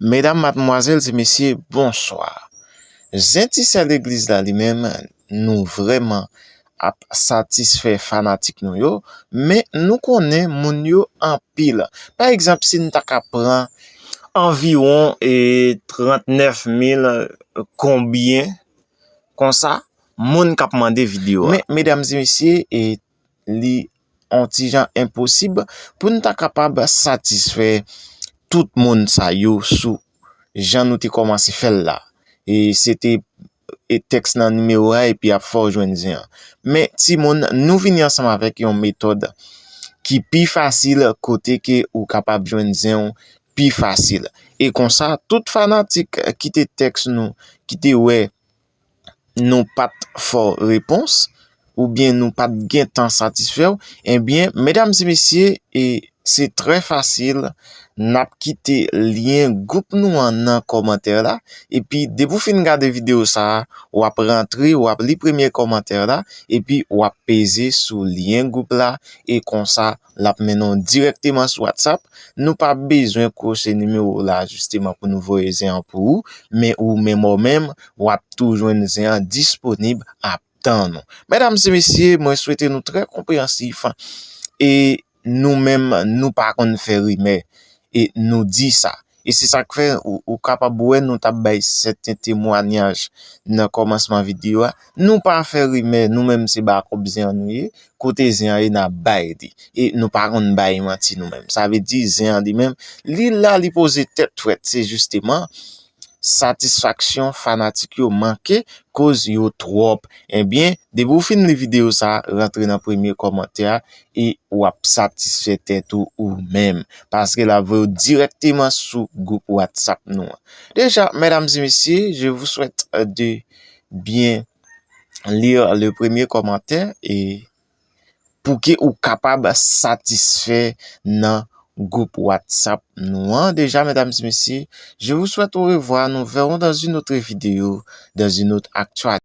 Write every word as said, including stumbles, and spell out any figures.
Medam, madmwazèl e mesye, bonswa. Zen ti sè legliz la li menm, nou vrèman ap satisfè fanatik nou yo, men nou konnen moun yo anpil. Pa egzanp, si n ta ka pran anviwon, e, trannèf mil, e, konbyen konsa moun k ap mande videyo a. Men, medam e mesye, e, li on ti jan enposib pou n ta kapab satisfè tout moun sa yo sou jan nou te kòmanse fè l la. E se te, e, tèks nan nimewo a epi ap fè w jwenn zen an. Men, timoun, nou vini ansanm avèk yon metòd ki pi fasil kote ke ou kapab jwenn zen w pi fasil. E konsa, tout fanatik ki te tèks nou, ki te wè nou pa t fè w repons, oubyen nou pa t gentan satisfè w, ebyen, medam e mesye, e se trè fasil, n ap kite lyen gwoup nou an nan kòmantè la, epi depi w fin gade videyo sa a, w ap rantre, w ap li premye kòmantè la, epi w ap peze sou lyen gwoup la, e konsa, l ap mennen w dirèkteman sou WhatsApp. Nou pa bezwen kwoche nimewo la jisteman pou nou voye zen an pou ou, men ou menm ou menm, w ap tou jwenn zen an disponib ap tann ou. Medam e mesye, mwen swete nou trè konpreyansif. E nou menm, nou pa konn fè rimè. E nou di sa. E se sa k fè ou, ou kapab wè nou t ap bay sèten temwayaj nan kòmansman videyo a. Nou pa fè rimè, nou menm se ba kòb zen an nou ye. Kote zen an ye, n ap bay li. E nou pa konn bay manti nou menm. Sa vle di zen an li menm, li la, li poze tèt frèt. Se jisteman satisfaksyon fanatik yo manke koz yo twòp. Ebyen, depi w fin li videyo sa a, rantre nan premye kòmantè a e w ap satisfè tèt ou ou menm. Paske l ap voye w dirèkteman sou gwoup WhatsApp nou an. Déjà, mesdames et messieurs, je vous souhaite, euh, de bien lire le premier commentaire et pou ke ou kapab satisfè nan gwoup WhatsApp nou an. Déjà, mesdames et messieurs, je vous souhaite au revoir. Nous verrons dans une autre vidéo, dans une autre actualité.